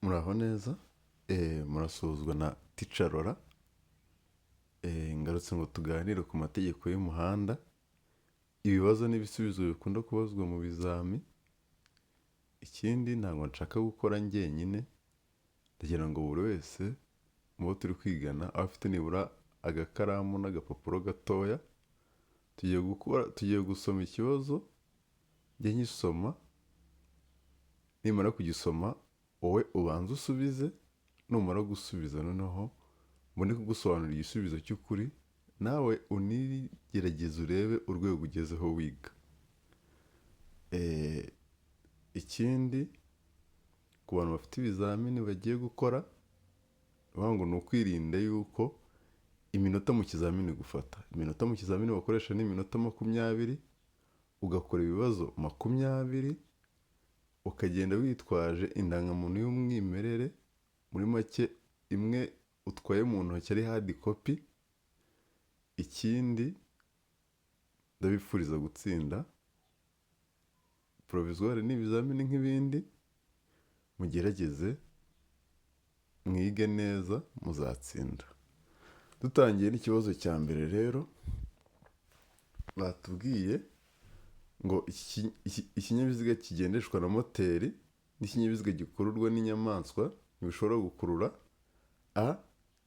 Muraho neza, murasuhuzwa na Teacher Laurent, ngarutse ngo tuganire ku mategeko y'umuhanda, ibibazo n'ibisubizo bikunda kubazwa mu bizami. Ikindi, ntabwo nshaka gukora njyenyine, ndagira ngo buri wese mu bo turi kwigana abe afite nibura agakaramu n'agapapuro gatoya. Tugiye gukora, tugiye gusoma ikibazo, njye nkisoma, nimara kugisoma wowe ubanze usubize, numara gusubiza noneho mbone kugusobanurira igisubizo cy'ukuri, nawe unigerageze urebe urwego ugezeho wiga. Ikindi, ku bantu bafite ibizamini bagiye gukora, ni ukuvuga ngo ni ukwirinda yuko iminota mu kizamini gufata. Iminota mu kizamini bakoresha ni iminota 20, ugakora ibibazo 20, ukagenda witwaje indangamuntu y'umwimerere, muri make imwe utwaye mu ntoki ari hard copy. Ikindi, ndabifuriza gutsinda. Provisoire ni ibizamini nk'ibindi, mugerageze mwige neza muzatsinda. Dutangiye n'ikibazo cya mbere rero, batubwiye ngo ikinyabiziga kigendeshwa na moteri n'ikinyabiziga gikururwa n'inyamaswa ntibishobora gukurura: A,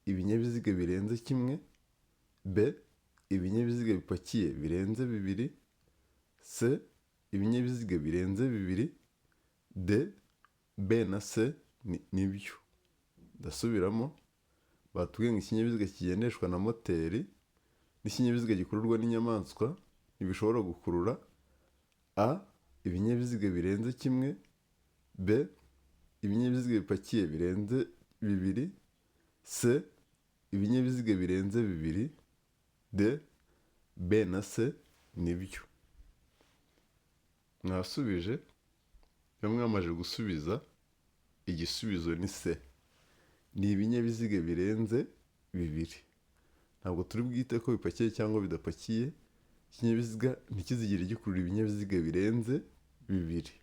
ibinyabiziga birenze kimwe; B, ibinyabiziga bipakiye birenze bibiri; C, ibinyabiziga birenze bibiri; D, B na C nibyo. Ndasubiramo, batubwiye ngo ikinyabiziga kigendeshwa na moteri n'ikinyabiziga gikururwa n'inyamaswa ntibishobora gukurura: A, ibinyabiziga birenze kimwe; B, ibinyabiziga bipakiye birenze bibiri; C, ibinyabiziga birenze bibiri; D, B na C nibyo. Mwasubije? Iyo mwamaze gusubiza, igisubizo ni C, ni ibinyabiziga birenze bibiri. Ntabwo turi bwite ko bipakiye cyangwa bidapakiye, ikinyabiziga ntikizigere gikurura ibinyabiziga birenze bibiri.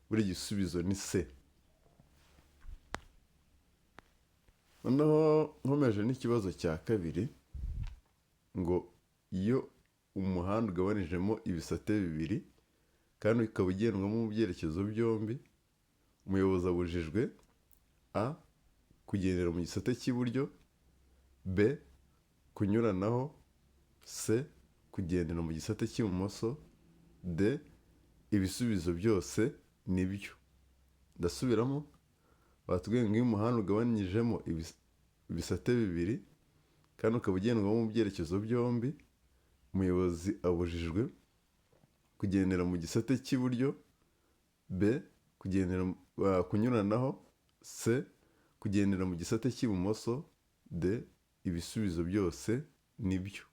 Buri gisubizo ni C. Noneho nkomeje n'ikibazo cya kabiri, ngo iyo umuhanda ugabanijemo ibisate bibiri kandi ukaba ugendwamo mu byerekezo byombi, umuyobozi abujijwe: A, kugendera mu gisate cy'iburyo; B, kunyuranaho; C, kugendera mu gisate cy'ibumoso; D, ibisubizo byose nibyo. Ndasubiramo, batubwiye ngo iyo umuhanda ugabanyijemo ibisate bibiri kandi ukaba ugendwamo mu byerekezo byombi, umuyobozi abujijwe kugendera mu gisate cy'iburyo; B, kugendera kunyuranaho; C, kugendera mu gisate cy'ibumoso; D, ibisubizo byose nibyo.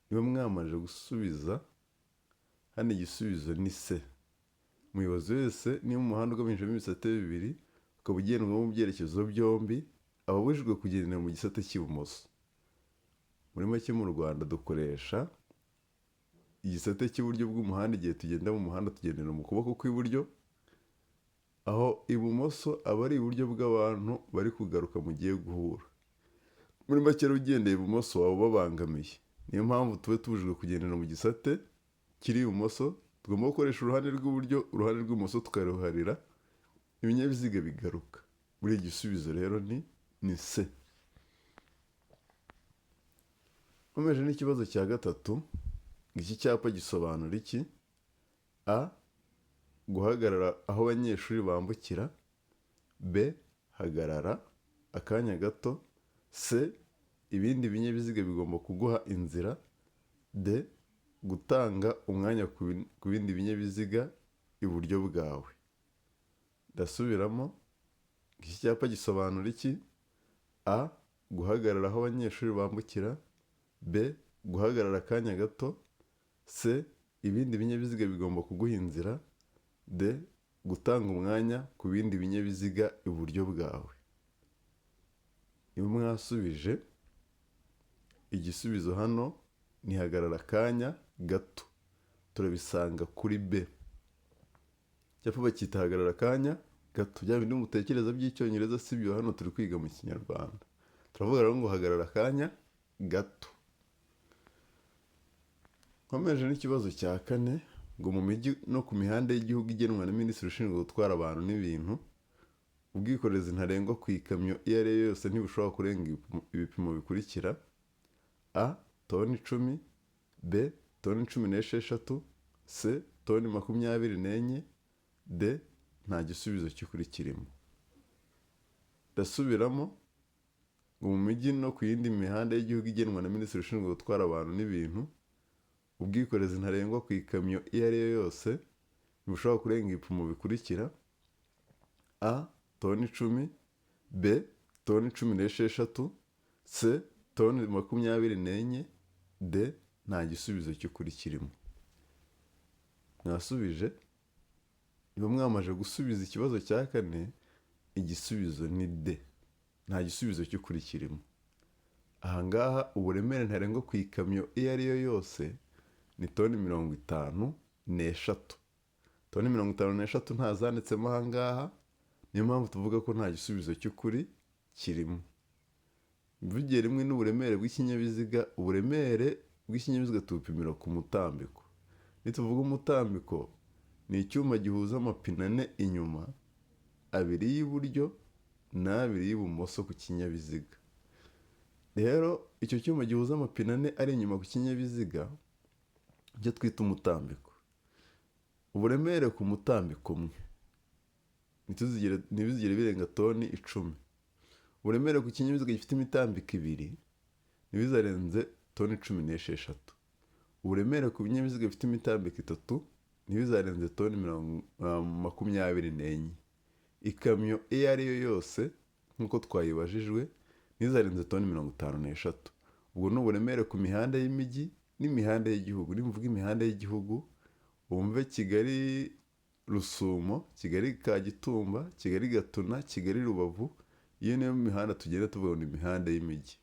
Niba mwamaze gusubiza, hano igisubizo ni C. Umuyobozi wese, niba umuhanda ugabanyijemo ibisate bibiri ukaba ugendwamo mu byerekezo byombi, aba abujijwe kugendera mu gisate cy'ibumoso. Muri make, mu Rwanda dukoresha igisate cy'iburyo bw'umuhanda. Igihe tugenda mu muhanda tugendera mu kuboko kw'iburyo, aho ibumoso aba ari iburyo bw'abantu bari kugaruka mugiye guhura. Muri make rero, ugendeye ibumoso waba ubabangamiye. Niyo mpamvu tuba tubujijwe kugendera mu gisate kiri ibumoso. Tugomba gukoresha uruhande rw'iburyo, uruhande rw'ibumoso tukaruharira ibinyabiziga bigaruka. Buri igisubizo rero ni C. Nkomeje n'ikibazo cya gatatu, iki cyapa gisobanura iki? A, guhagarara aho abanyeshuri bambukira; B, hagarara akanya gato; C, ibindi binyabiziga bigomba kuguha inzira; D, gutanga umwanya ku bindi binyabiziga iburyo bwawe. Ndasubiramo, iki cyapa gisobanura iki? A, guhagarara aho abanyeshuri bambukira; B, guhagarara akanya gato; C, ibindi binyabiziga bigomba kuguha inzira; D, gutanga umwanya ku bindi binyabiziga iburyo bwawe. Niba mwasubije, igisubizo hano ni hagarara akanya gato, turabisanga kuri B. Icyapa bacyita hagarara akanya gato. Bya bindi mutekereza by'Icyongereza si byo, hano turi kwiga mu Kinyarwanda. Turavuga rero ngo hagarara akanya gato. Nkomeje n'ikibazo cya kane, ngo mu mijyi no ku mihanda y'igihugu igenwa na minisitiri ushinzwe gutwara abantu n'ibintu, ubwikorezi ntarengwa ku ikamyo iyo ari yo yose ntibushobora kurenga ibipimo bikurikira: A toni 10, B toni 16, C toni 24, D nta gisubizo cy'ukuri kirimo. Ndasubiramo, ngo mu mijyi no ku yindi mihanda y'igihugu igenwa na minisitiri ushinzwe gutwara abantu n'ibintu, ubwikorezi ntarengwa ku ikamyo iyo ari yo yose ntibushobora kurenga ibipimo bikurikira: A toni 10, B toni 16, C toni 24, D nta gisubizo cy'ukuri kirimo. Mwasubije? Niba mwamaze gusubiza ikibazo cya kane, igisubizo ni D, nta gisubizo cy'ukuri kirimo. Ahangaha uburemere ntarengwa ku ikamyo iyo ari yo yose ni toni 53. Toni 53 ntazanditsemo ahangaha, niyo mpamvu tuvuga ko nta gisubizo cy'ukuri kirimo. Mvugiye rimwe n'uburemere bw'ikinyabiziga, uburemere bw'ikinyabiziga tubupimira ku mutambiko. Nituvuga umutambiko, ni icyuma gihuza amapine ane inyuma, abiri y'iburyo n'abiri y'ibumoso ku kinyabiziga. Rero icyo cyuma gihuza amapine ane ari inyuma ku kinyabiziga icyo twita umutambiko. Uburemere ku mutambiko umwe ntibizigere birenga toni 10. Uburemere ku kinyabiziga gifite imitambiko ibiri ntibizarenze toni 16. Uburemere ku binyabiziga bifite imitambiko itatu ntibizarenze toni 24. Ikamyo iyo ari yo yose nk'uko twayibajijwe ntizarenze toni 53. Ubwo ni uburemere ku mihanda y'imijyi n'imihanda y'igihugu. Nimvuga imihanda y'igihugu, wumve Kigali Rusumo, Kigali Kagitumba, Kigali Gatuna, Kigali Rubavu. Iyo niyo mihanda tugenda tuvuga ngo ni imihanda y'imijyi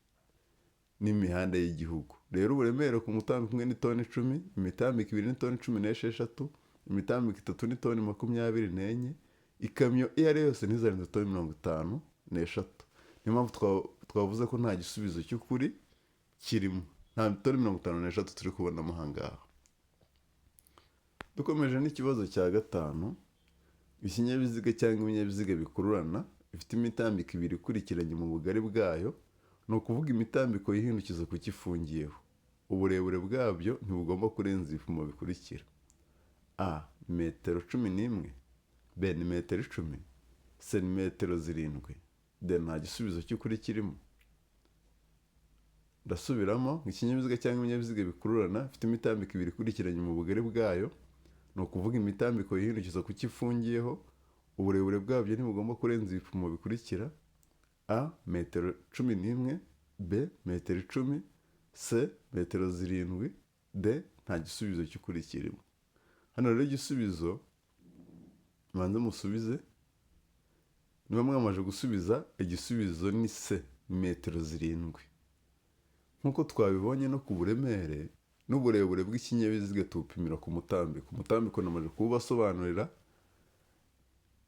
n'imihanda y'igihugu. Rero uburemere ku mutambiko umwe ni toni 10, imitambiko ibiri ni toni 16, imitambiko itatu ni toni 24, ikamyo iyo ari yo yose ntizarenze toni 53. Niyo mpamvu twavuze ko nta gisubizo cy'ukuri kirimo, nta toni 53 turi kubonamo aha ngaha. Dukomeje n'ikibazo cya gatanu, ikinyabiziga cyangwa ibinyabiziga bikururana bifite imitambiko ibiri ikurikiranye mu bugari bwayo, ni ukuvuga imitambiko yihindukiza ku cyo ifungiyeho, uburebure bwabyo ntibugomba kurenza ibipimo bikurikira: A metero 11, B ni metero 10, C ni metero 7, D nta gisubizo cy'ukuri kirimo. Ndasubiramo, ikinyabiziga cyangwa ibinyabiziga bikururana bifite imitambiko ibiri ikurikiranye mu bugari bwayo, ni ukuvuga imitambiko yihindukiza ku cyo ifungiyeho, uburebure bwabyo ntibugomba kurenza ibipimo bikurikira: A metero 11, B metero 10, C metero 7, D nta gisubizo cy'ukuri kirimo. Hano rero igisubizo mubanze musubize. Niba mwamaze gusubiza, igisubizo ni C metero 7. Nk'uko twabibonye no ku buremere n'uburebure bw'ikinyabiziga tubupimira ku mutambiko. Umutambiko namaze kuwubasobanurira.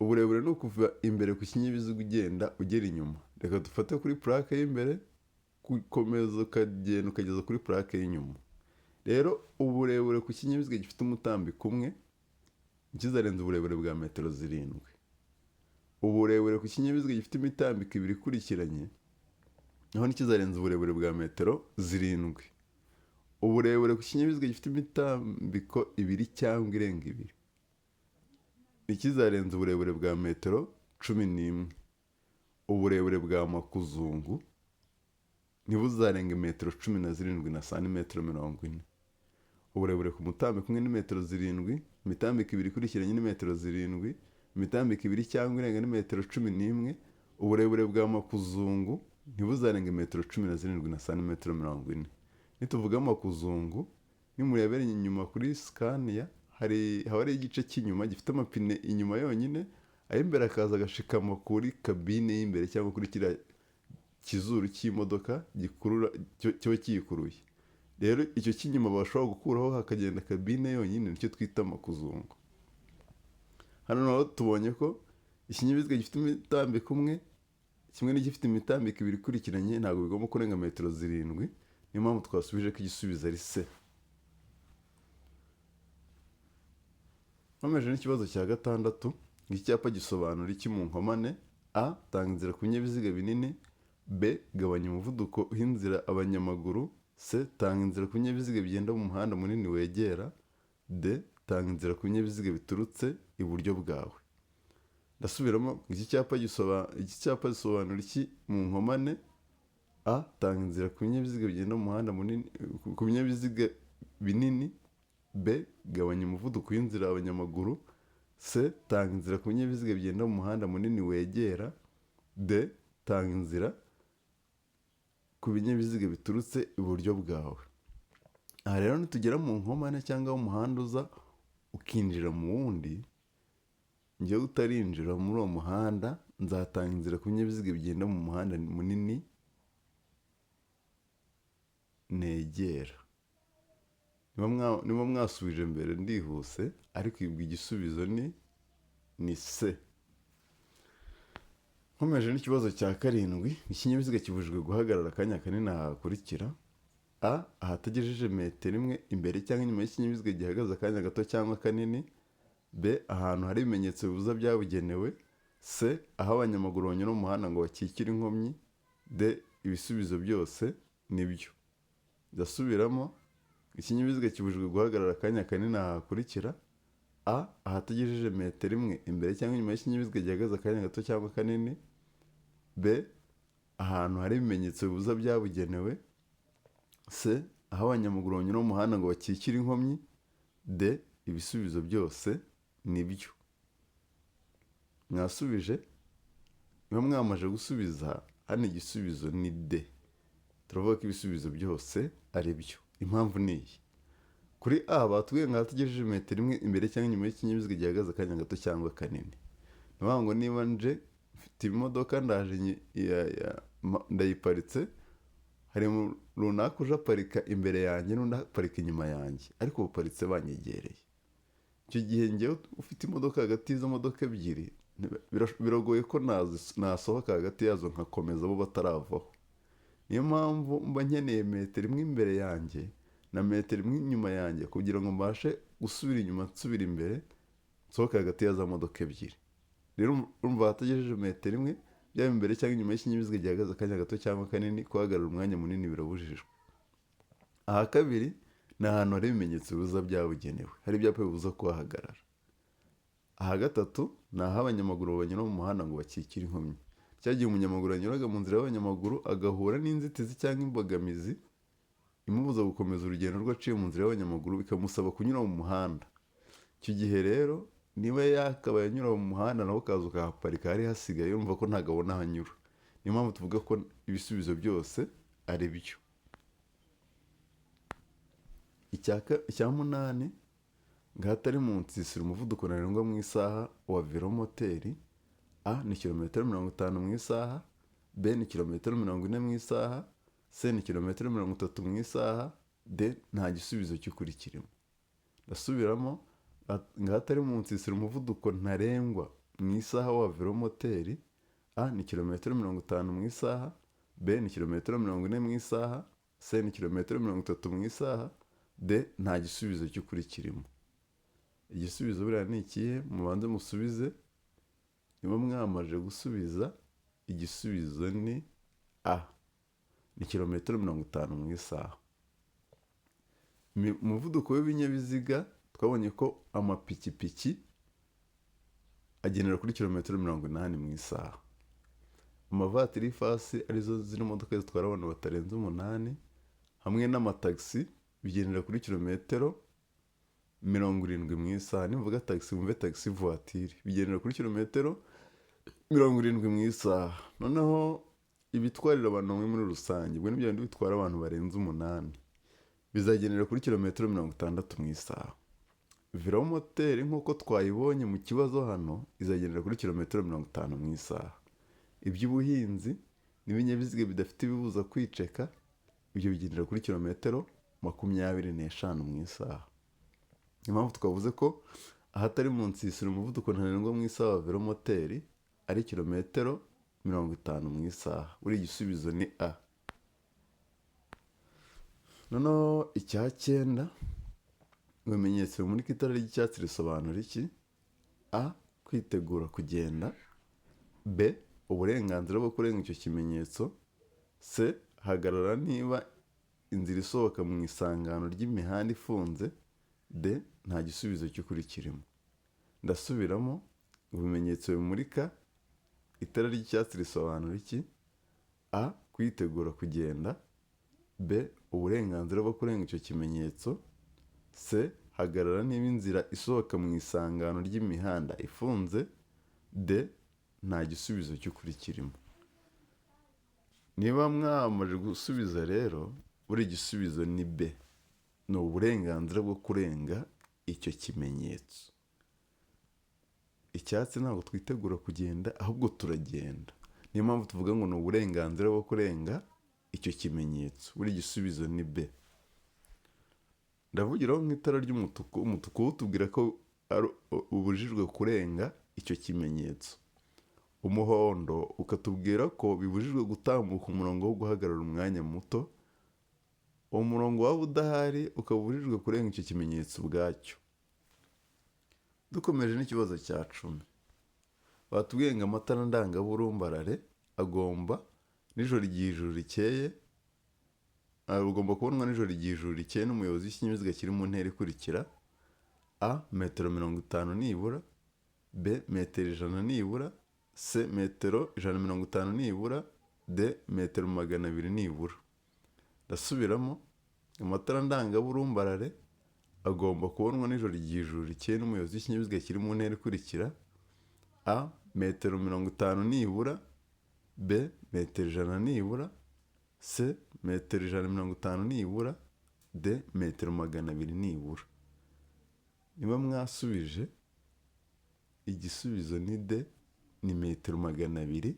Uburebure ni ukuva imbere ku kinyabiziga ugenda ugera inyuma. Reka dufate kuri purake y'imbere, gukomeza ukagenda ukageza kuri purake y'inyuma. Rero uburebure ku kinyabiziga gifite umutambiko umwe ntikizarenze uburebure bwa metero 7. Uburebure ku kinyabiziga gifite imitambiko ibiri ikurikiranye naho ntikizarenze uburebure bwa metero 7. Uburebure ku kinyabiziga gifite imitambiko ibiri cyangwa irenga ibiri ntikizarenze uburebure bwa metero 11. Uburebure bwa makuzungu ntibuzarenga metero 17 na santimetero 40. Uburebure ku mutambiko umwe ni metero 7, imitambiko ibiri ikurikiranye ni metero 7, imitambiko ibiri cyangwa irenga ni metero 11. Uburebure bwa makuzungu ntibuzarenga metero 17 na santimetero 40. Nituvuga makuzungu, nimurebera inyuma kuri Scania hari haba hari igice cy'inyuma gifite amapine inyuma yonyine, ay'imbere akaza agashikama kuri kabine y'imbere cyangwa kuri kiriya kizuru cy'imodoka gikurura kiba kiyikuruye. Rero icyo cy'inyuma bashobora gukuraho hakagenda kabine yonyine, nicyo twita makuzungu. Hano naho tubonye ko Ikinyabiziga gifite imitambiko umwe kimwe n'igifite imitambiko ibiri ikurikiranye ntabwo bigomba kurenga metero 7. Niyo mpamvu twasubije ko igisubizo ari C. Nkomeje n'ikibazo cya gatandatu, iki cyapa gisobanura iki mu nkomane? A. Tanga inzira ku binyabiziga binini. B. Gabanya umuvuduko uha inzira abanyamaguru. C. Tanga inzira ku binyabiziga bigenda mu muhanda munini wegera. D. Tanga inzira ku binyabiziga biturutse iburyo bwawe. Ndasubiramo, iki cyapa gisobanura iki mu nkomane? A. Tanga inzira ku binyabiziga bigenda mu muhanda munini, ku binyabiziga binini. B. Gabanya umuvuduko w'inzira abanyamaguru. C. Tanga inzira ku binyabiziga bigenda mu muhanda munini wegera. D. Tanga inzira ku binyabiziga biturutse iburyo bwawe. Aha rero nitugera mu nkomane cyangwa aho umuhanda uza ukinjira mu wundi, njyewe utarinjira muri uwo muhanda nzatanga inzira ku binyabiziga bigenda mu muhanda munini negera. Niba mwasubije mbere ndihuse, ariko igisubizo ni C. Nkomeje n'ikibazo cya karindwi, ikinyabiziga kibujijwe guhagarara akanya kanini aha hakurikira: A. Ahatagejeje metero imwe imbere cyangwa inyuma y'ikinyabiziga gihagaze akanya gato cyangwa kanini. B. Ahantu hari ibimenyetso bibuza byabugenewe. C. Aho abanyamaguru banyura mu muhanda ngo bakikire inkomyi. D. Ibisubizo byose nibyo. Ndasubiramo, ikinyabiziga kibujijwe guhagarara akanya kanini aha hakurikira: A. Ahatagejeje metero imwe imbere cyangwa inyuma y'ikinyabiziga gihagaze akanya gato cyangwa kanini. B. Ahantu hari ibimenyetso bibuza byabugenewe. C. Aho abanyamaguru banyura mu muhanda ngo bakikire inkomyi. D. Ibisubizo byose nibyo. Mwasubije? Niba mwamaze gusubiza, hano igisubizo ni D. Turavuga ko ibisubizo byose ari byo. Impamvu ni iyi: kuri A batubwiye ngo ahatagejeje metero imwe imbere cyangwa inyuma y'ikinyabiziga gihagaze akanya gato cyangwa kanini. Ni ukuvuga ngo niba nje mfite imodoka, ndaje ndayiparitse, hari runaka uje aparika imbere yanjye n'undi aparika inyuma yanjye, ariko baparitse banyegereye. Icyo gihe njyewe ufite imodoka hagati y'izo modoka ebyiri, biragoye ko nasohoka hagati yazo nkakomeza bo bataravaho. Niyo mpamvu mba nkeneye metero imwe imbere yanjye na metero imwe inyuma yanjye kugira ngo mbashe gusubira inyuma nsubira imbere nsohoke hagati ya za modoka ebyiri. Rero urumva ahatagejeje metero imwe byaba imbere cyangwa inyuma y'ikinyabiziga gihagaze akanya gato cyangwa kanini, guhagarara umwanya munini birabujijwe. Aha kabiri ni ahantu hari ibimenyetso bibuza byabugenewe, hari ibyapa bibuza kuhahagarara. Aha gatatu ni aho abanyamaguru banyura mu muhanda ngo bakikire inkomyi. Cya gihe umunyamaguru yanyuraga mu nzira y'abanyamaguru agahura n'inzitizi cyangwa imbogamizi imubuza gukomeza urugendo rwe aciye mu nzira y'abanyamaguru, bikamusaba kunyura mu muhanda. Icyo gihe rero niba yakabaye anyura mu muhanda nawe ukaza ukahaparika hari hasigaye, urumva ko ntabwo abona aho anyura. Niyo mpamvu tuvuga ko ibisubizo byose ari byo. Icya munani, ngo ahatari mu nsisiro umuvuduko ntarengwa mu isaha wa velomoteri: A ni kilometero 50 mu isaha, B ni kilometero 40 mu isaha, C ni kilometero 30 mu isaha, D nta gisubizo cy'ukuri kirimo. Ndasubiramo, ngo ahatari mu nsisiro umuvuduko ntarengwa mu isaha wa velomoteri: A ni kilometero 50 mu isaha, B ni kilometero 40 mu isaha, C ni kilometero 30 mu isaha, D nta gisubizo cy'ukuri kirimo. Igisubizo buriya ni ikihe? Mubanze musubize. Niba mwamaze gusubiza, igisubizo ni A, ni kilometero 50 mu isaha. Umuvuduko w'ibinyabiziga twabonye ko amapikipiki agendera kuri kilometero 80 mu isaha. Amavatiri y'ifasi, arizo zino modoka zitwara abantu batarenze 8, hamwe n'amatagisi bigendera kuri kilometero 70 mu isaha. Nimvuga tagisi wumve tagisi voiture, bigendera kuri kilometero 70 mu isaha. Noneho ibitwarira abantu bamwe muri rusange, ubwo ni bya bindi bitwara abantu barenze 8, bizagendera kuri kilometero 60 mu isaha. Velomoteri nk'uko twayibonye mu kibazo hano izagendera kuri kilometero 50 mu isaha. Iby'ubuhinzi n'ibinyabiziga bidafite ibibuza kwiceka, ibyo bigendera kuri kilometero 25 mu isaha. Impamvu twavuze ko ahatari mu nsisiro umuvuduko ntarengwa mu isaha wa velomoteri ari kilometero 50 mu isaha. Buri gisubizo ni A. Noneho icya cyenda, ibimenyetso bimurika itara ry'icyatsi risobanura iki? A, kwitegura kugenda. B, uburenganzira bwo kurenga icyo kimenyetso. C, hagarara niba inzira isohoka mu isangano ry'imihanda ifunze. D, nta gisubizo cy'ukuri kirimo. Ndasubiramo, ibimenyetso bimurika itara ry'icyatsi risobanura iki? A, kwitegura kugenda. B, uburenganzira bwo kurenga icyo kimenyetso. C, hagarara niba inzira isohoka mu isangano ry'imihanda ifunze. D, nta gisubizo cy'ukuri kirimo. Niba mwamaze gusubiza rero, buri gisubizo ni B, ni uburenganzira bwo kurenga icyo kimenyetso. Icyatsi ntabwo twitegura kugenda, ahubwo turagenda. Niyo mpamvu tuvuga ngo ni uburenganzira bwo kurenga icyo kimenyetso. Buri gisubizo ni B. Ndavugiraho nk'itara ry'umutuku. Umutuku utubwira ko ubujijwe kurenga icyo kimenyetso. Umuhondo ukatubwira ko bibujijwe gutambuka umurongo wo guhagarara umwanya muto. Uwo murongo waba udahari, ukaba ubujijwe kurenga icyo kimenyetso ubwacyo. Dukomeje n'ikibazo cya 10, batubwiye ngo amatara ndangaburumbarare agomba nijoro igihe ijuru rikeye, ugomba kubonwa nijoro igihe ijuru rikeye n'umuyobozi w'ikinyabiziga kiri mu ntera ikurikira: A, metero 50 nibura. B, metero 100 nibura. C, metero 150 nibura. D, metero 200 nibura. Ndasubiramo, amatara ndangaburumbarare agomba kubonwa nijoro igihe ijuru rikeye n'umuyobozi w'ikinyabiziga kiri mu ntera ikurikira: A, metero 50 nibura. B, metero 100 nibura. C, metero 150 nibura. D, metero 200 nibura. Niba mwasubije, igisubizo ni D, ni metero 200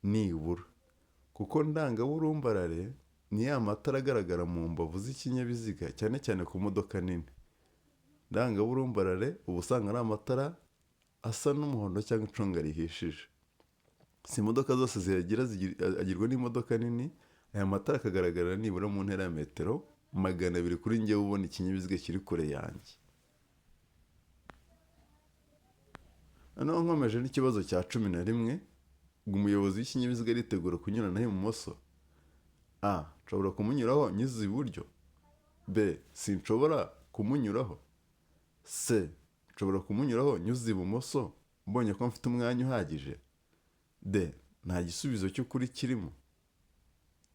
nibura, kuko ndangaburumbarare ni ya matara agaragara mu mbavu z'ikinyabiziga, cyane cyane ku modoka nini. Ndangaburumbarare uba usanga ari amatara asa n'umuhondo cyangwa icunga rihishije. Si imodoka zose ziyagira, agirwa n'imodoka nini. Aya matara akagaragara nibura mu ntera ya metero 200 kuri njyewe ubona ikinyabiziga kiri kure yanjye. Noneho nkomeje n'ikibazo cya 11, ngo umuyobozi w'ikinyabiziga aritegura kunyuranaho ibumoso. A, nshobora kumunyuraho nyuze iburyo. B, sinshobora kumunyuraho. C, nshobora kumunyuraho nyuze ibumoso mbonye ko mfite umwanya uhagije. D, nta gisubizo cy'ukuri kirimo.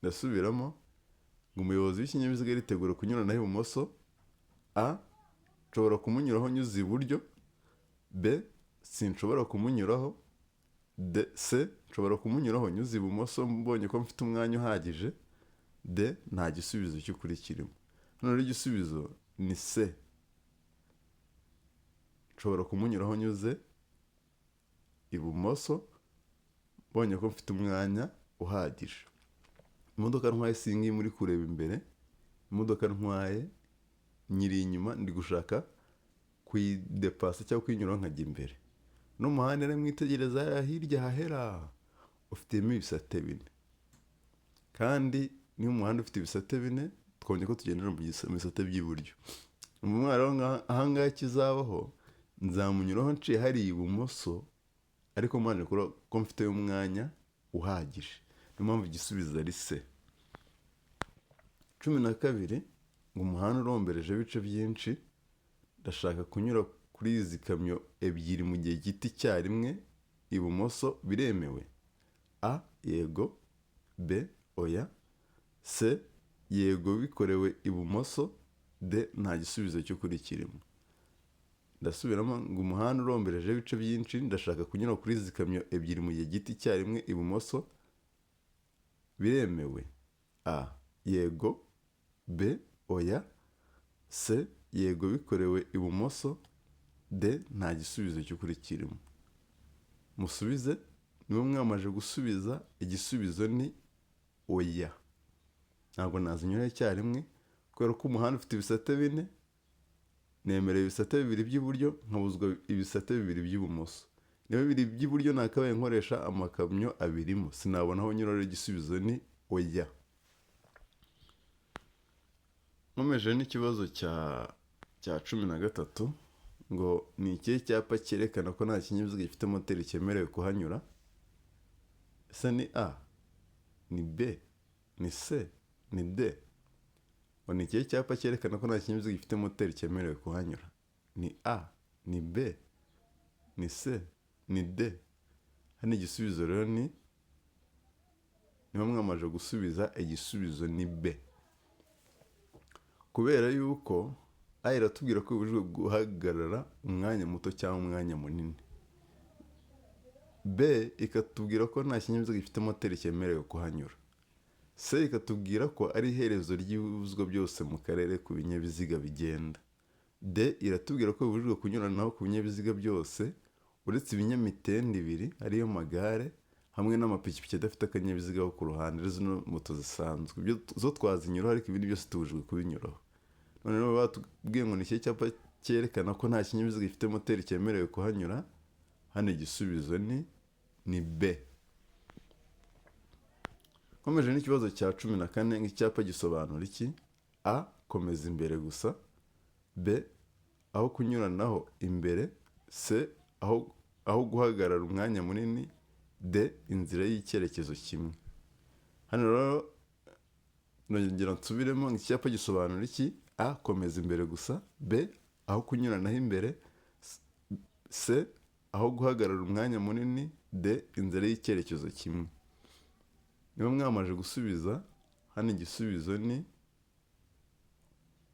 Ndasubiramo, ngo umuyobozi w'ikinyabiziga aritegura kunyuranaho ibumoso. A, nshobora kumunyuraho nyuze iburyo. B, sinshobora kumunyuraho. D, C, nshobora kumunyuraho nyuze ibumoso mbonye ko mfite umwanya uhagije. D, nta gisubizo cy'ukuri kirimo. Hano rero igisubizo ni C, nshobora kumunyuraho nyuze ibumoso mbonye ko mfite umwanya uhagije. Imodoka ntwaye si iyi ngiyi muri kureba imbere. Imodoka ntwaye nyiri inyuma, ndi gushaka kuyidepasa cyangwa kuyinyuraho nkajya imbere. N'umuhanda rero mwitegereza hariya hirya hahera ufitemo ibisate bine, kandi niba umuhanda ufite ibisate bine, twabonye ko tugendera mu bisate by'iburyo. Ahangaha ikizabaho, nzamunyuraho nciye hariya ibumoso, ariko mbanje ko mfite umwanya uhagije. Niyo mpamvu igisubizo ari C. 12, ngo umuhanda urombereje ibice byinshi, ndashaka kunyura kuri izi kamyo ebyiri mu gihe gito icyarimwe ibumoso, biremewe? A, yego. B, oya. C, yego bikorewe ibumoso. D, nta gisubizo cy'ukuri kirimo. Ndasubiramo, ngo umuhanda urombereje ibice byinshi, ndashaka kunyura kuri izi kamyo ebyiri mu gihe gito icyarimwe ibumoso, biremewe? A, yego. B, oya. C, yego bikorewe ibumoso. D, nta gisubizo cy'ukuri kirimo. Musubize. Niba mwamaze gusubiza, igisubizo ni oya. Ntabwo nazinyuraho icyarimwe, kubera ko umuhanda ufite ibisate bine, nemerewe ibisate bibiri by'iburyo, nkabuzwa ibisate bibiri by'ibumoso. Niba bibiri by'iburyo nakabaye nkoresha amakamyo abirimo, sinabona aho nyura. Rero igisubizo ni oya. Nkomeje n'ikibazo cya 13, ngo ni ikihe cyapa cyerekana ko nta kinyabiziga gifite moteri cyemerewe kuhanyura? Ese ni A, ni B, ni C, ni D? Ngo ni ikihe cyapa cyerekana ko nta kinyabiziga gifite moteri cyemerewe kuhanyura? Ni A, ni B, ni C, ni D? Hano igisubizo rero ni, niba mwamaze gusubiza, igisubizo ni B, kubera yuko A iratubwira ko bibujijwe guhagarara umwanya muto cyangwa umwanya munini. B ikatubwira ko nta kinyabiziga gifite moteri cyemerewe kuhanyura. C ikatubwira ko ari iherezo ry'ibibuzwa byose mu karere ku binyabiziga bigenda. D iratubwira ko bibujijwe kunyuranaho ku binyabiziga byose uretse ibinyamitende ibiri, ariyo magare, hamwe n'amapikipiki adafite akanyabiziga ko ku ruhande, arizo moto zisanzwe. Ibyo zo twazinyuraho, ariko ibindi byose tubujijwe kubinyuraho. Noneho batubwiye ngo ni ikihe cyapa cyerekana ko nta kinyabiziga gifite moteri cyemerewe kuhanyura? Hano igisubizo ni B. Nkomeje n'ikibazo cya 14, icyapa gisobanura iki? A, komeza imbere gusa. B, aho kunyuranaho imbere. C, aho guhagarara umwanya munini. D, inzira y'icyerekezo kimwe. Hano rero nongera nsubiremo, ngo icyapa gisobanura iki? A, komeza imbere gusa. B, aho kunyuranaho imbere. C, aho guhagarara umwanya munini. D, inzira y'icyerekezo kimwe. Niba mwamaze gusubiza, hano igisubizo ni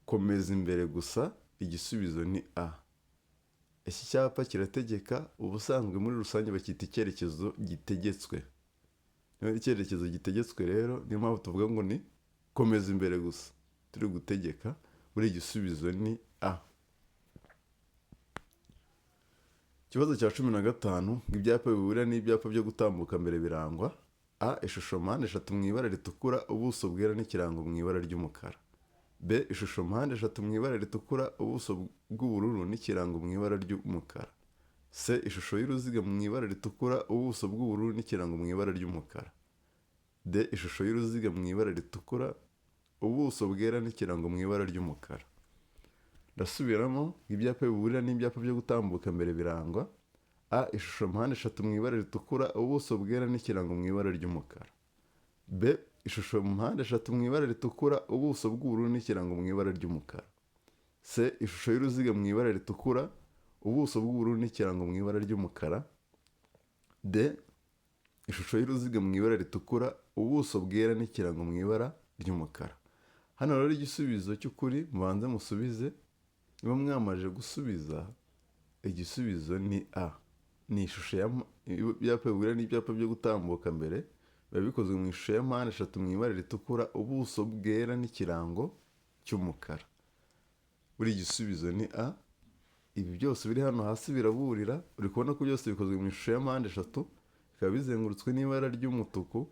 komeza imbere gusa, igisubizo ni A. Iki cyapa kirategeka. Ubusanzwe muri rusange bacyita icyerekezo gitegetswe. Niba ari icyerekezo gitegetswe rero, niyo mpamvu tuvuga ngo ni komeza imbere gusa, turi gutegeka. Buri igisubizo ni A. Ikibazo cya 15, ibyapa bihurira n'ibyapa byo gutambuka mbere birangwa: A, ishusho mpande eshatu mu ibara ritukura, ubuso bwera n'ikirango mu ibara ry'umukara. B, ishusho mpande eshatu mu ibara ritukura, ubuso bw'ubururu n'ikirango mu ibara ry'umukara. C, ishusho y'uruziga mu ibara ritukura, ubuso bw'ubururu n'ikirango mu ibara ry'umukara. D, ishusho y'uruziga mu ibara ritukura, ubuso bwera n'ikirango mu ibara ry'umukara. Ndasubiramo, ibyapa biburira n'ibyapa byo gutambuka mbere birangwa: A, ishusho mpande eshatu mu ibara ritukura, ubuso bwera n'ikirango mu ibara ry'umukara. B, ishusho mpande eshatu mu ibara ritukura, ubuso bw'ubururu n'ikirango mu ibara ry'umukara. C, ishusho y'uruziga mu ibara ritukura, ubuso bw'ubururu n'ikirango mu ibara ry'umukara. D, ishusho y'uruziga mu ibara ritukura, ubuso bwera n'ikirango mu ibara ry'umukara. Hano rero igisubizo cy'ukuri, mubanze musubize. Niba mwamaze gusubiza, igisubizo ni A. Ni ishusho y'ibyapa bihurira n'ibyapa byo gutambuka mbere biba bikozwe mu ishusho ya mpande eshatu mu ibara ritukura, ubuso bwera n'ikirango cy'umukara. Buri gisubizo ni A. Ibi byose biri hano hasi biraburira. Uri kubona ko byose bikozwe mu ishusho ya mpande eshatu, bikaba bizengurutswe n'ibara ry'umutuku,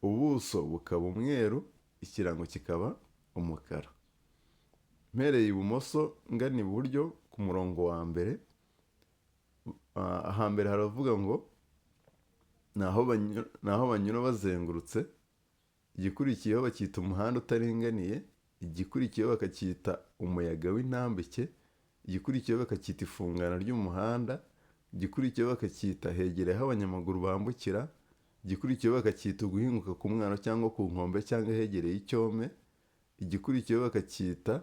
ubuso bukaba umweru, ikirango kikaba umukara. Mpereye ibumoso ngana iburyo ku murongo wa mbere, ahambere haravuga ngo ni aho banyura bazengurutse. Igikurikiyeho bacyita umuhanda utaringaniye. Igikurikiyeho bakacyita umuyaga w'intambike. Igikurikiyeho bakacyita ifungana ry'umuhanda. Igikurikiyeho bakacyita hegereye aho abanyamaguru bambukira. Igikurikiyeho bakacyita uguhinguka ku mwaro cyangwa ku nkombe cyangwa hegereye icyome. Igikurikiyeho bakacyita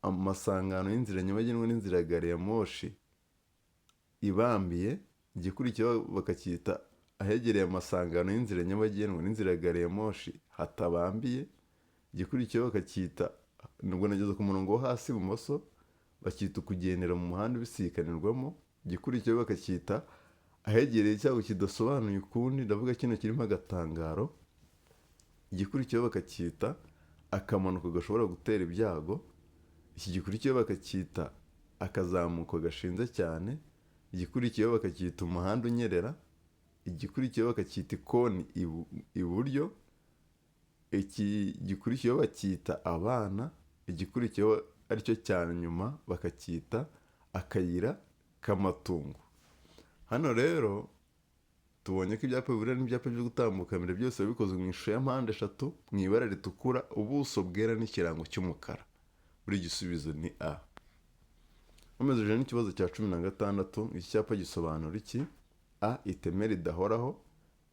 amasangano y'inzira nyabagendwa n'inzira ya gari ya moshi ibambiye. Igikurikiyeho bakacyita ahegereye amasangano y'inzira nyabagendwa n'inzira ya gari ya moshi hatabambiye. Igikurikiyeho bakacyita, nubwo nageze ku murongo wo hasi ibumoso, bacyita ukugendera mu muhanda ubisikanirwamo. Igikurikiyeho bakacyita ahegereye icyago kidasobanuye ukundi, ndavuga kino kirimo agatangaro. Igikurikiyeho bakacyita akamanuko gashobora gutera ibyago. Iki gikurikiyeho bakacyita akazamuko gashinze cyane. Igikurikiyeho bakacyita umuhanda unyerera. Igikurikiyeho bakacyita ikoni iburyo. Iki gikurikiyeho bacyita abana. Igikurikiyeho aricyo cya nyuma bakacyita akayira k'amatungo. Hano rero tubonye ko ibyapa biburira n'ibyapa byo gutambuka mbere byose biba bikozwe mu ishusho ya mpande eshatu, mu ibara ritukura, ubuso bwera n'ikirango cy'umukara. Buri gisubizo ni A. Nkomeje n'ikibazo cya 16, iki cyapa gisobanura iki? A, iteme ridahoraho.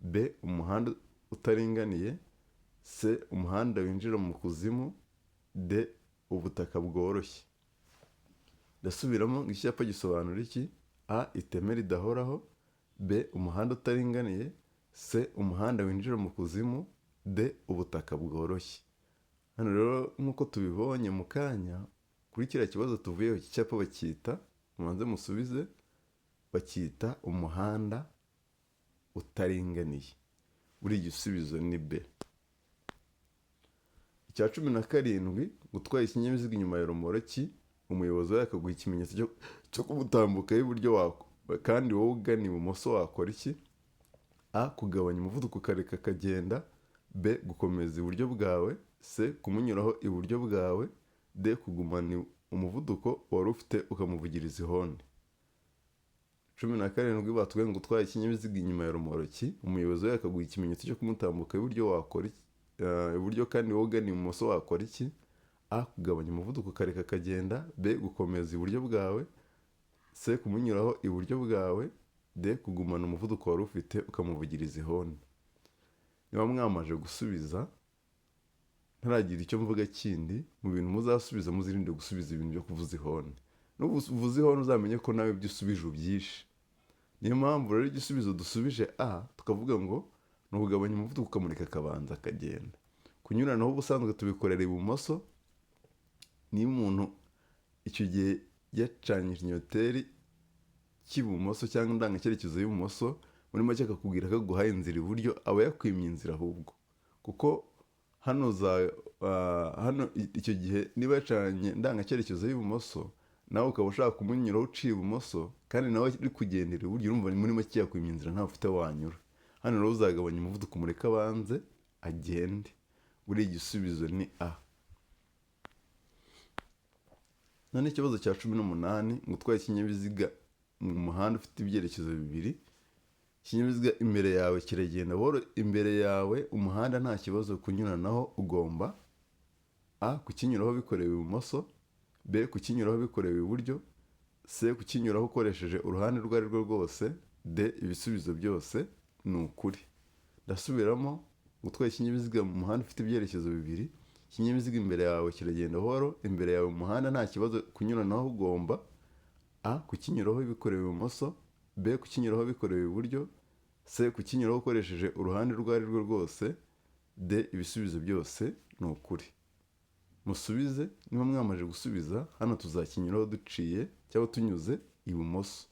B, umuhanda utaringaniye. C, umuhanda winjira mu kuzimu. D, ubutaka bworoshye. Ndasubiramo, iki cyapa gisobanura iki? A, iteme ridahoraho. B, umuhanda utaringaniye. C, umuhanda winjira mu kuzimu. D, ubutaka bworoshye. Hano rero nk'uko tubibonye mu kanya kuri kiriya kibazo tuvuyeho, iki cyapa bacyita, mubanze musubize, bacyita umuhanda utaringaniye. Buri gisubizo ni B. Icya 17, gutwara ikinyabiziga inyuma ya romoroki, umuyobozi wayo akaguha ikimenyetso cyo kumutambuka iburyo kandi wowe ugana ibumoso, wakora iki? A, kugabanya umuvuduko ukareka akagenda. B, gukomeza iburyo bwawe. C, kumunyuraho iburyo bwawe. D, kugumana umuvuduko wari ufite ukamuvugiriza ihoni. 17, batubwiye ngo utwaye ikinyabiziga inyuma ya romoroki, umuyobozi we akaguha ikimenyetso cyo kumutambuka iburyo, wakora iki? Iburyo kandi wowe ugana ibumoso, wakora iki? A, kugabanya umuvuduko ukareka akagenda. B, gukomeza iburyo bwawe. C, kumunyuraho iburyo bwawe. D, kugumana umuvuduko wari ufite ukamuvugiriza ihoni. Niba mwamaze gusubiza, ntaragira icyo mvuga kindi, mu bintu muzasubiza muzirinde gusubiza ibintu byo kuvuza ihoni. Nuvuza ihoni uzamenye ko nawe ibyo usubije ubyishe. Niyo mpamvu rero igisubizo dusubije A, tukavuga ngo ni ukugabanya umuvuduko ukamureka akabanza akagenda. Kunyuranaho ubusanzwe tubikorera ibumoso. Niba umuntu icyo gihe yacanye ikinyoteri cy'ibumoso cyangwa indangacyerekezo y'ibumoso, muri make akakubwira ko aguhaye inzira iburyo, aba yakwimye inzira ahubwo, kuko hano za hano icyo gihe niba yacanye indangacyerekezo y'ibumoso, nawe ukaba ushaka kumunyuraho uciye ibumoso kandi nawe uri kugendera iburyo, urumva muri make yakwimye inzira, ntawe ufite wanyura. Hano rero uzagabanya umuvuduko umureke abanze agende. Buriya igisubizo ni A. None ikibazo cya 18, ngo utwaye ikinyabiziga mu muhanda ufite ibyerekezo bibiri, ikinyabiziga imbere yawe kiragenda buhoro, imbere yawe umuhanda nta kibazo kunyuranaho, ugomba A, kukinyuraho bikorewe ibumoso. B, kukinyuraho bikorewe iburyo. C, kukinyuraho ukoresheje uruhande urwo ari rwo rwose. D, ibisubizo byose ni ukuri. Ndasubiramo, gutwara ikinyabiziga mu muhanda ufite ibyerekezo bibiri, ikinyabiziga imbere yawe kiragenda buhoro, imbere yawe mu muhanda nta kibazo kunyuranaho, ugomba A, kukinyuraho bikorewe ibumoso. B, kukinyuraho bikorewe iburyo. C, kukinyuraho ukoresheje uruhande urwo ari rwo rwose. D, ibisubizo byose ni ukuri. Musubize. Niba mwamaze gusubiza, hano tuzakinyuraho duciye cyangwa tunyuze ibumoso.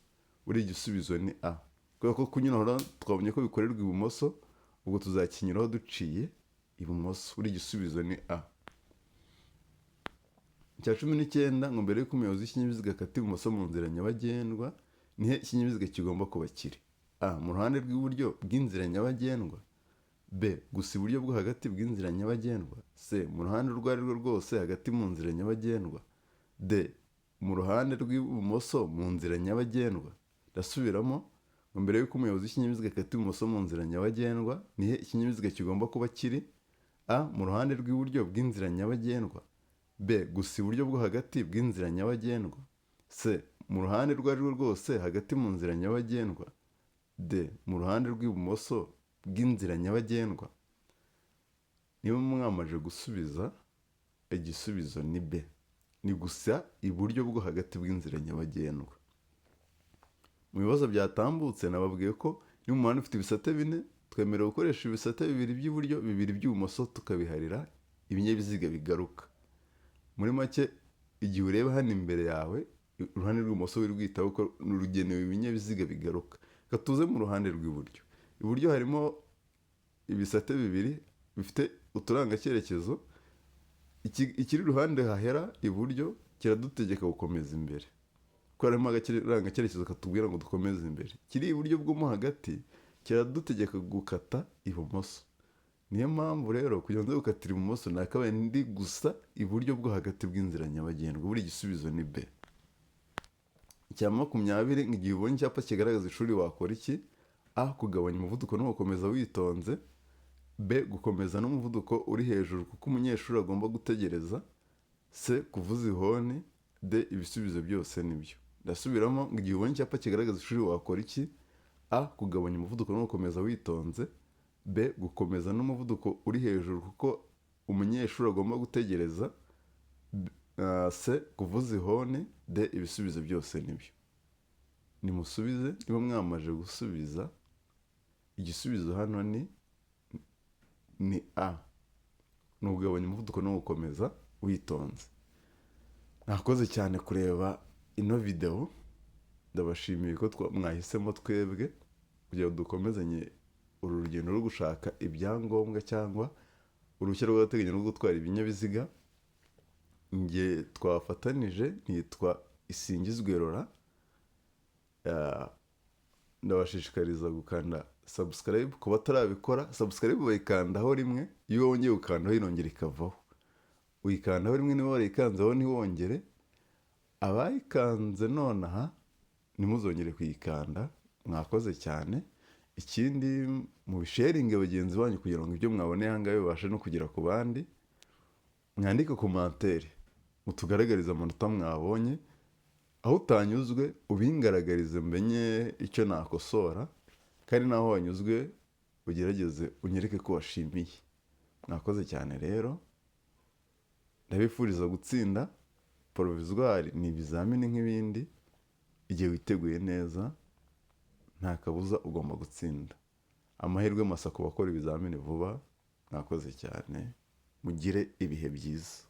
Buriya igisubizo ni A, kubera ko kunyuraho twabonye ko bikorerwa ibumoso, ubwo tuzakinyuraho duciye ibumoso. Buriya igisubizo ni A. Icya 19, ngo mbere y'uko umuyobozi w'ikinyabiziga akata ibumoso mu nzira nyabagendwa, nihe ikinyabiziga kigomba kuba kiri? A, mu ruhande rw'iburyo bw'inzira nyabagendwa. B, gusa iburyo bwo hagati bw'inzira nyabagendwa. C, mu ruhande urwo ari rwo rwose hagati mu nzira nyabagendwa. D, mu ruhande rw'ibumoso mu nzira nyabagendwa. Ndasubiramo, ngo mbere y'uko umuyobozi w'ikinyabiziga akata ibumoso mu nzira nyabagendwa, nihe ikinyabiziga kigomba kuba kiri? A, mu ruhande rw'iburyo bw'inzira nyabagendwa. B, gusa iburyo bwo hagati bw'inzira nyabagendwa. C, mu ruhande urwo ari rwo rwose hagati mu nzira nyabagendwa. D, mu ruhande rw'ibumoso bw'inzira nyabagendwa. Niba mwamaze gusubiza, igisubizo ni B, ni gusa iburyo bwo hagati bw'inzira nyabagendwa. Mu bibazo byatambutse nababwiye ko niba umuhanda ufite ibisate bine, twemerewe gukoresha ibisate bibiri by'iburyo, bibiri by'ibumoso tukabiharira ibinyabiziga bigaruka. Muri make, igihe ureba hano imbere yawe, uruhande rw'ibumoso wiri rwitaho ko rugenewe ibinyabiziga bigaruka. Reka tuze mu ruhande rw'iburyo. Iburyo harimo ibisate bibiri bifite uturangacyerekezo. Ikiri iruhande hahera iburyo kiradutegeka gukomeza imbere, kuko harimo akarangacyerekezo katubwira ngo dukomeze imbere. Kiri iburyo bwo mo hagati kiradutegeka gukata ibumoso. Niyo mpamvu rero kugira ngo nze gukatira ibumoso, nakabaye ndi gusa iburyo bwo hagati bw'inzira nyabagendwa. Buri gisubizo ni B. Icya 20, ngo igihe ubonye icyapa kigaragaza ishuri wakora iki? A, kugabanya umuvuduko no gukomeza witonze. B, gukomeza n'umuvuduko uri hejuru kuko umunyeshuri agomba gutegereza. C, kuvuza ihoni. D, ibisubizo byose nibyo. Ndasubiramo, ngo igihe ubonye icyapa kigaragaza ishuri wakora iki? A, kugabanya umuvuduko no gukomeza witonze. B, gukomeza n'umuvuduko uri hejuru kuko umunyeshuri agomba gutegereza. C, kuvuza ihoni. D, ibisubizo byose nibyo. Nimusubize. Niba mwamaze gusubiza, igisubizo hano ni A, ni ukugabanya umuvuduko no gukomeza witonze. Mwakoze cyane kureba ino videwo. Ndabashimiye ko mwahisemo twebwe kugira ngo dukomezanye uru rugendo rwo gushaka ibyangombwa cyangwa uruhushya rw'agateganyo rwo gutwara ibinyabiziga. Njye twafatanije nitwa Isingizwe Rora. Ndabashishikariza gukanda subscribe ku batarabikora. Subscribe bayikandaho rimwe, iyo wongeye gukandaho inongera ikavaho. Uyikandaho rimwe, niba warayikanzeho ntiwongere. Abayikanze nonaha ntimuzongere kuyikanda. Mwakoze cyane. Ikindi, mubisharinge bagenzi banyu kugira ngo ibyo mwaboneye aha ngaha bibashe no kugera ku bandi. Mwandike commentaire, mutugaragarize amanota mwabonye. Aho utanyuzwe ubingaragarize, mbenye icyo nakosora, kandi n'aho wanyuzwe ugerageze unyereke ko washimiye. Mwakoze cyane rero, ndabifuriza gutsinda. Provisoire ni ibizamini nk'ibindi, igihe witeguye neza nta kabuza ugomba gutsinda. Amahirwe masa ku bakora ibizamini vuba. Mwakoze cyane, mugire ibihe byiza.